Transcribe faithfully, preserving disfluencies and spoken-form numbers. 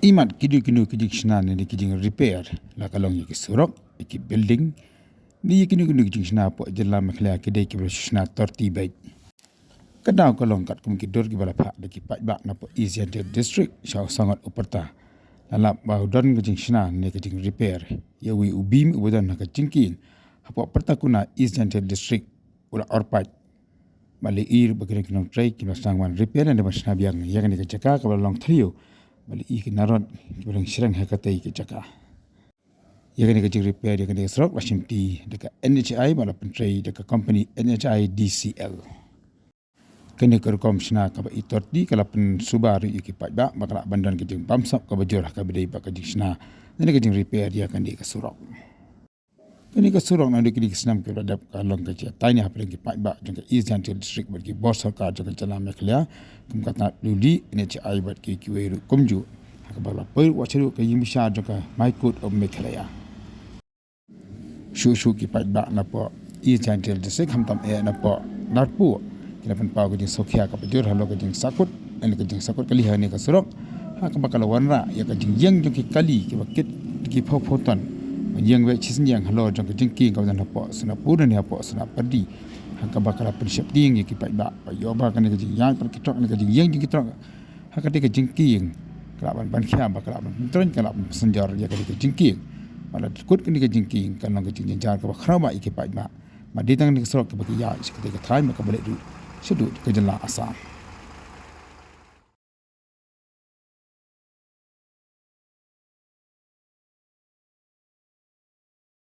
Imat kino kino ki jingshna ne ki jingrepair, la ka long ïa ki surok, ïa ki building, ne ïa kino kino ki jingshna hapoh jylla Meghalaya, ki dei kiba la shna thirty beit. Ka daw ka long katkum ki dur kiba la phah da ki paidbah napoh East Jaintia District sha u sangot u pyrta. La lap ba u don ka jingshna ne ka jingrepair ïa uwei u beam uba don ha ka jingkieng hapoh pyrta kuna East Jaintia District, u la orpait. Ba la ïohi ba kine ki nongtrei kiba sdang ban repair ne ban shna biang ïa kane ka jaka kaba la long thriew. Ba la ïohi ki narod kiba dang shyrkhei ha katei ka jaka. Ïa kane ka jingrepair ïa kane ka surok la shimti da ka N H I, ba la pyntrei da ka company N H I D C L. Kane ka rukom shna kaba i thirty ka la pynsuba ruh ïa ki paidbah ba ka lah ban don ka jingbamsap kaba jur ha kaba dei ba ka jingshna ne ka jingrepair ïa kane ka surok. Kane ka surok naduh kine ki snem kiba la dep ka long ka jingïatai ne hapdeng ki paidbah jong ka East Jaintia District bad ki bor sorkar jong ka jylla Meghalaya, kum ka tnad Luli, N H I bad ki kiwei ruh kumjuh, ha kaba la poi ruh wat sha ruh ka ïing bishar jong ka High Court of Meghalaya. Shuh shuh ki paidbah napoh East Jaintia District, khamtam eh napoh Narpuh, ki la pynpaw ka jingsngewkhia kaba jur halor ka jingsakut, ne ka jingsakut kali ha kane ka surok, ha kaba ka la wanrah ïa ka jingïeng jong ki kali kiba kit ki phew phew ton ban ïeng beit shisien ïeng halor jong ka jingkieng kaba don hapoh Sonapur ne hapoh Sonapyrdi, ha kaba ka la pynsheptieng ïa ki paidbah ba ïoh ba kane ka jingïaid pat ki trok ne ka jingïeng jong ki trok ha katei ka jingkieng ka lah ban ban khia ba ka lah ban pyntroiñ, ka lah ban pynsynjor ïa katei ka jingkieng. Ba la kut kane ka jingkieng ka long ka jingjynjar kaba khraw bha ïa ki paidbah. Ba dei tang kane ka surok kaba ki ïaid sha katei ka thaiñ, ba kaba leit ruh shaduh ka jylla Assam.